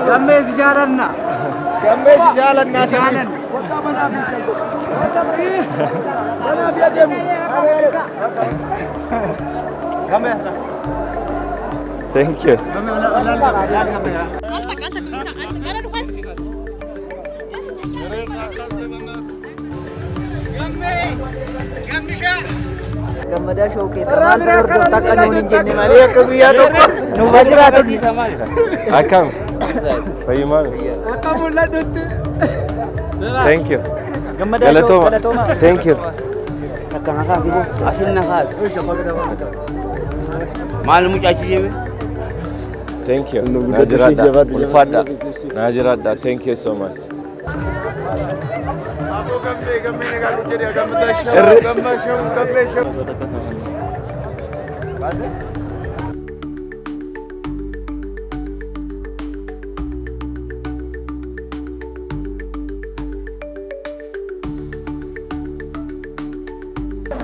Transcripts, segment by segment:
Gammee si jaalanna. Gammee si jaalannaa sanii. Thank you. Gammadaa Show keessa maal ta'e hordofta akka nuun hin jenne malee akka guyyaa tokko nuuf haa jiraatu. Akkam? Fayyumaan? Akka mul'atutti. Thank you. Gammadaa Show Galatooma. galatooma. Thank you. Akkana kaasi boo asin na kaasi. Maal mucaachi deeme? Thank you. Naa jiraadha. Ulfaadha. Naa jiraadha. Thank you so much. Gammee gammee nagaa jedhee gammadaa show gammadaa show gammee show.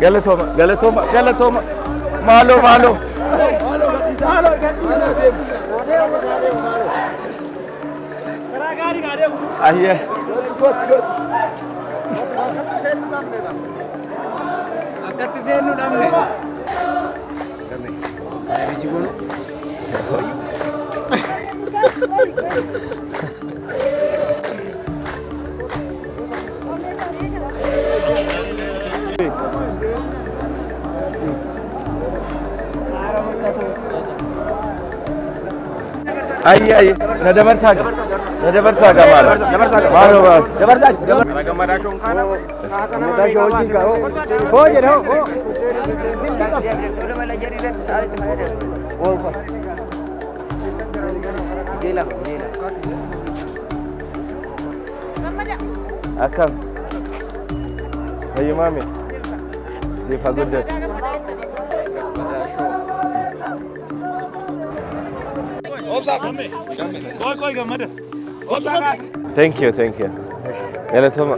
Galatooma. Galatooma. Galatooma. Maaloo maaloo. Ayyee. Akkatti seennu dhabne. Ayyee ayyee. Na dabarsaa gaa. Na dabarsaa gaa maaloo. Maaloo maaloo. Gammadaa show kana. Gammadaa Show wajjin kaa hoo jedhe hoo hoo. Silkii qaba. Akkam? Fayyumaami? Siif haa guddatu. Thank you, thank you. Galatooma.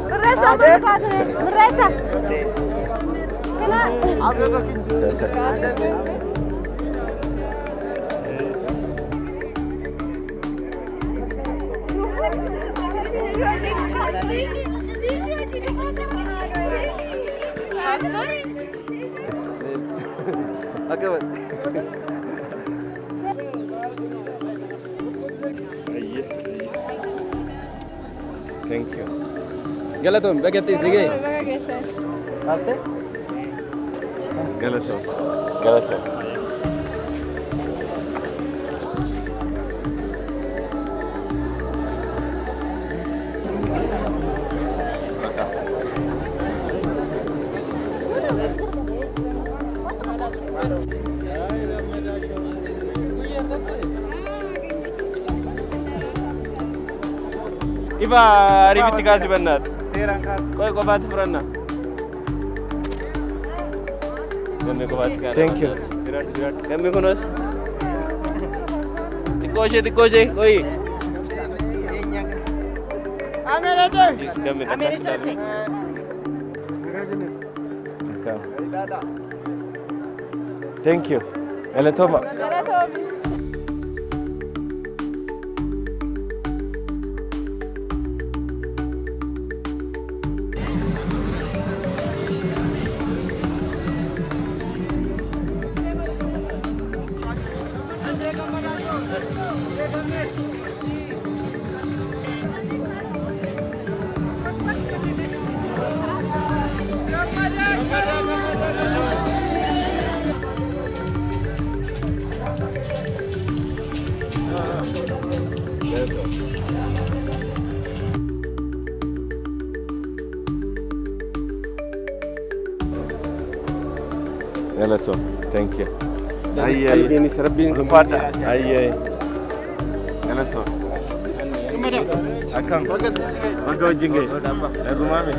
Mirreessa mirreessa. Kana. Thank you. Galatoom baga si ga'e. Galatooma. Galatooma. Ifa ariifitti kaasi bannaat. Qoy qofaatti fudhanna. Gammee qofaatti kaana. Thank you. Gammee kunuus. Xiqqoo ishee xiqqoo ishee qoyi. Gammee takka ilaalu. Akkam? Thank you. Galatooma. Galatooma. Thank you. Ayyee. Qalbiinis rabbiin. Ulfaadha. Ayyee. Galatooma. Akkam? Baga wajjin ga'e. Nagumaami?